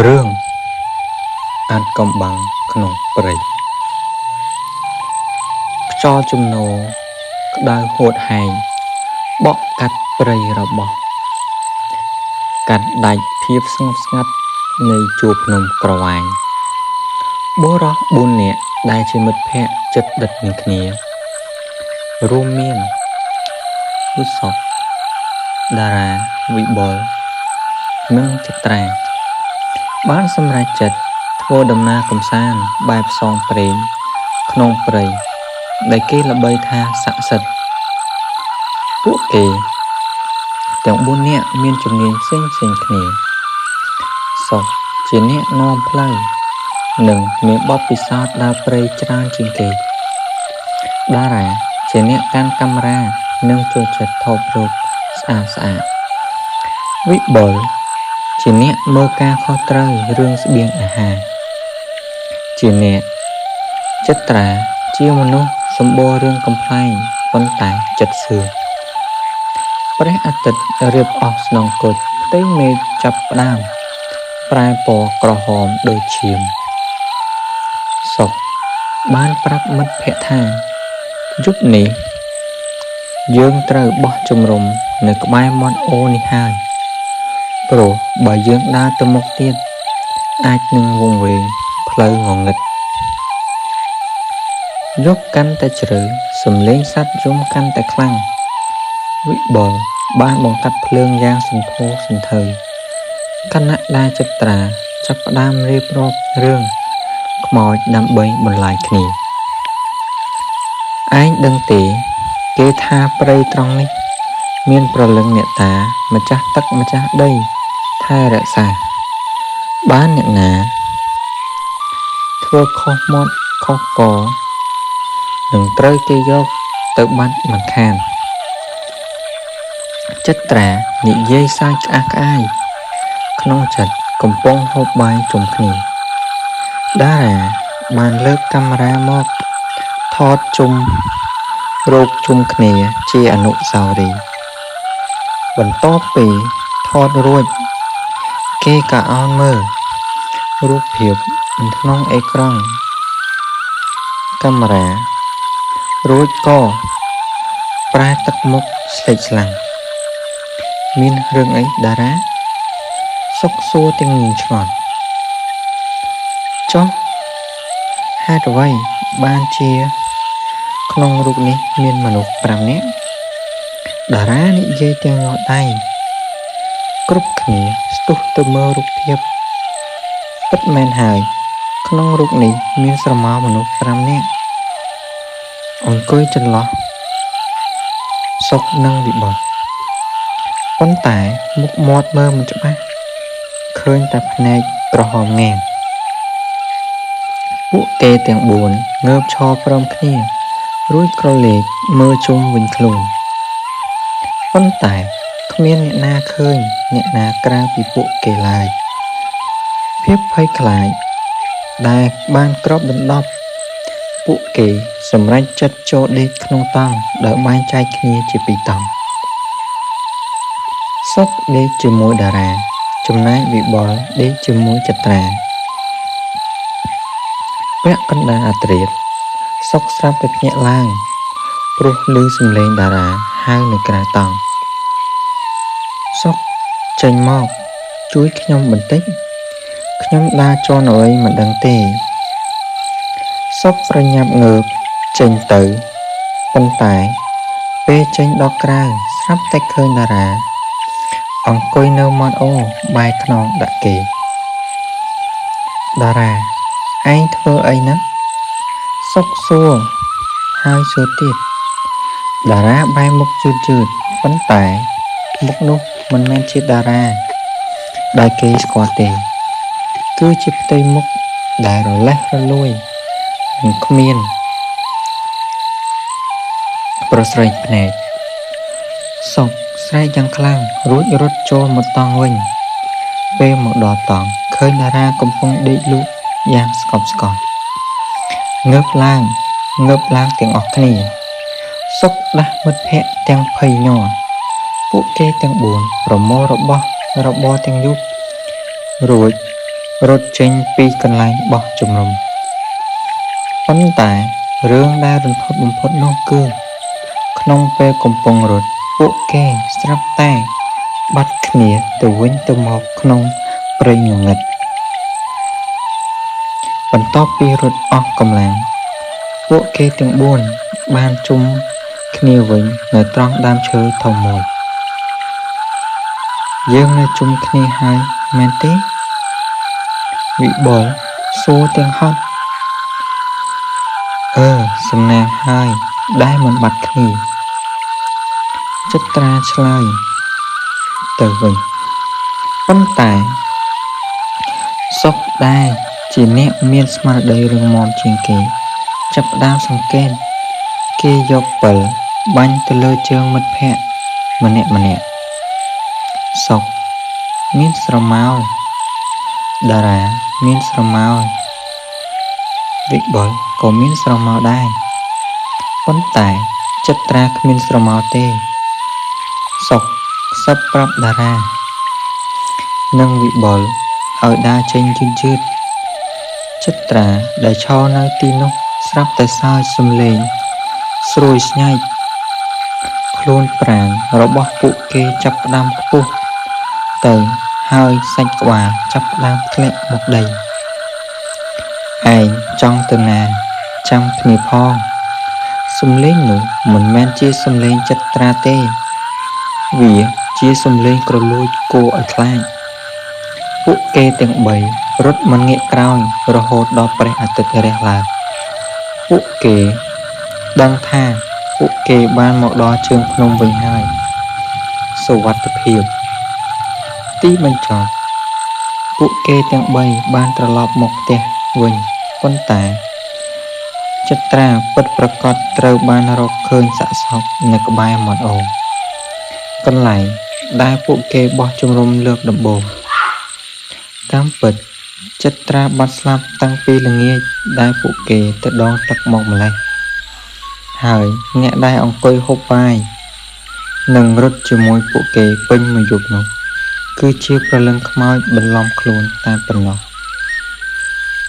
រឿងអាថ៌កំបាំងក្នុងព្រៃខ្យល់ជំនោរក្តៅហួតហែងបក់កាត់ព្រៃរបោះកាត់ដាច់ភាពស្ងប់ស្ងាត់នៃជួរភ្នំក្រវាញបុរស៤នាក់ដែលជាមិត្តភក្តិជិតដិតនឹងគ្នារួមមានឧសកតារាវិបុលនិងចត្រាបានសម្រេចចិត្តធ្វើដំណើរកម្សាន្តបែបផ្សងព្រេងក្នុងព្រៃដែលគេល្បីថាស័ក្តិសិទ្ធិពួកគេទាំង4នាក់មានជំនាញផ្សេងៗគ្នាសុកជាអ្នកនាំផ្លូវនិងមានបទពិសោធន៍ដើរព្រៃច្រើនជាងគេតារាជាអ្នកកាន់កាមេរ៉ានិងចូលចិត្តថតរូបស្អាតៗវិបុលជាអ្នកមើលការខុសត្រូវរឿងស្បៀងអាហារជាអ្នកចិត្រាជាមនុស្សសម្បូររឿងកំប្លែងប៉ុន្តែចិត្តសឿងព្រះអាទិត្យរៀបអស់ស្នងគុជផ្ទៃមេឃចាប់ផ្ដើមប្រែពណ៌ក្រហមដូចឈាមសុកបានប្រាប់មិត្តភក្តិថាយប់នេះយើងត្រូវបោះជំរំនៅក្បែរមាត់អូរនេះហើយព្រោះបើយើងដើរទៅមុខទៀតអាចនឹងវង្វេងផ្លូវងងឹតយប់កាន់តែជ្រៅសំឡេងសត្វយំកាន់តែខ្លាំងវិបុលបានបង្កាត់ភ្លើងយ៉ាងសន្ធោសន្ធៅខណៈដែលចត្រាចាប់ផ្ដើមរៀបរាប់រឿងខ្មោចដើម្បីបន្លាយគ្នាឯងដឹងទេគេថាព្រៃត្រង់នេះមានព្រលឹងអ្នកតាម្ចាស់ទឹកម្ចាស់ដីថែរក្សាបានអ្នកណាធ្វើខុសមាត់ខុសកនឹងត្រូវគេយកទៅបាត់មិនខានចិត្រានិយាយសើចក្អាកក្អាយក្នុងចិត្តកំពុងហូបបាយជុំគ្នាតារាបានលើកកាមេរ៉ាមកថតជុំរូបជុំគ្នាជាអនុស្សាវរីយ៍បន្ទាប់ពីថតរួចគេក៏អោនមើលរូបភាពក្នុងអេក្រង់កាមេរ៉ារួចក៏ប្រែទឹកមុខស្លេកស្លាំងមានរឿងអីតារាសុកសួរទាំងងឆ្ងល់ចុះហេតុអ្វីបានជាក្នុងរូបនេះមានមនុស្ស5នាក់តារានិយាយទាំងញ័រដៃគ្រប់គ្នាស្ទុះទៅមើលរូបភាពពិតមែនហើយក្នុងរូបនេះមានស្រមោលមនុស្ស5នាក់អង្គុយចន្លោះសុកនិងវិបុលប៉ុន្តែមុខមាត់មើលមិនច្បាស់ឃើញតែភ្នែកក្រហមងាងពួកគេទាំង4ងើបឈរព្រមគ្នារួចក្រឡេកមើលជុំវិញខ្លួនប៉ុន្តែគ្មានអ្នកណាឃើញអ្នកណាក្រៅពីពួកគេឡើយភាពភ័យខ្លាចដែលបានគ្របដណ្ដប់ពួកគេសម្រេចចិត្តចូលដេកក្នុងតង់ដោយបែងចែកគ្នាជាពីរតង់សុកដេកជាមួយតារាចំណែកវិបុលដេកជាមួយចត្រាពាក់កណ្ដាលអាត្រៀតសុកស្រាប់តែភ្ញាក់ឡើងព្រោះឮសំឡេងតារាហៅនៅក្រៅតង់សុកចេញមកជួយខ្ញុំបន្តិចខ្ញុំដើរជាន់អ្វីមិនដឹងទេសុកប្រញាប់ងើបចេញទៅប៉ុន្តែពេលចេញដល់ក្រៅស្រាប់តែឃើញតារាអង្គុយនៅមាត់អូរបែរខ្នងដាក់គេតារាឯងធ្វើអីណាសុកសួរហើយសួរទៀតតារាបែរមុខជឿនៗប៉ុន្តែមុខនោះមិនមែនជាតារាដែលគេស្គាល់ទេគឺជាផ្ទៃមុខដែលរលេះរលួយនិងគ្មានប្រស្រែកភ្នែកសុកស្រែកយ៉ាងខ្លាំងរួចរត់ចូលមកតង់វិញពេលមកដល់តង់ឃើញតារាកំពុងដេកលក់យ៉ាងស្កប់ស្កល់ងើបឡើងងើបឡើងទាំងអស់គ្នាសុកដាស់មិត្តភក្តិទាំងភ័យញ័រពួកគេទាំង4ប្រមូលរបស់របរទាំងយប់រួច រត់ចេញពីកន្លែងបោះជំរំប៉ុន្តែរឿងដែលរន្ធត់បំផុតនោះគឺក្នុងពេលកំពុងរត់ពួកគេស្រាប់តែបាត់គ្នាទៅវិញទៅមកក្នុងព្រៃងងឹតបន្ទាប់ពីរត់អស់កម្លាំងពួកគេទាំងបួនបានជុំគ្នាវិញនៅត្រង់ដើមឈើធំមួយយើងនៅជុំគ្នាហើយមែនទេវិបុលសួរទាំងហត់អឺសំណាងហើយដែលមិនបាត់គ្នាចិត្រាឆ្លើយទៅវិញប៉ុន្តែសុកដែលជាអ្នកមានស្មារតីរឹងមាំជាងគេចាប់ផ្ដើមសង្កេតគេយកពិលបាញ់ទៅលើជើងមិត្តភក្តិម្នាក់ម្នាក់សុកមានស្រមោលតារាមានស្រមោលវិបុលក៏មានស្រមោលដែរប៉ុន្តែចិត្រាគ្មានស្រមោលទេសុកខ្សឹបប្រាប់តារានិងវិបុលឲ្យដើរចេញយឺតយឺតចិត្រាដែលឈរនៅទីនោះស្រាប់តែសើចសំឡេងស្រួយស្ញែកខ្លួនប្រាណរបស់ពួកគេចាប់ផ្ដើមខ្ពស់ទៅហើយសាច់ក្បាលចាប់ផ្ដើមធ្លាក់មកដីឯងចង់ទៅណាចាំគ្នាផងសំឡេងនោះមិនមែនជាសំឡេងចិត្រាទេវាជាសំឡេងក្រលួចគួរឲ្យខ្លាចពួកគេទាំងបីរត់មិនងាកក្រោយរហូតដល់ព្រះអាទិត្យរះឡើងពួកគេដឹងថាពួកគេបានមកដល់ជើងភ្នំវិញហើយសុវត្ថិភាពទីបញ្ចប់ពួកគេទាំងបីបានត្រឡប់មកផ្ទះវិញប៉ុន្តែចិត្រាពិតប្រាកដត្រូវបានរកឃើញសាកសពនៅក្បែរមាត់អូរកន្លែងដែលពួកគេបោះជំរំលើកដំបូងតាមពិតចិត្រាបាត់ស្លាប់តាំងពីល្ងាចដែលពួកគេទៅដងទឹកមកម្លេះហើយអ្នកដែលអង្គុយហូបបាយនិងរត់ជាមួយពួកគេពេញមួយយប់នោះគឺជាព្រលឹងខ្មោចបន្លំខ្លួនតែប៉ុណ្ណោះ។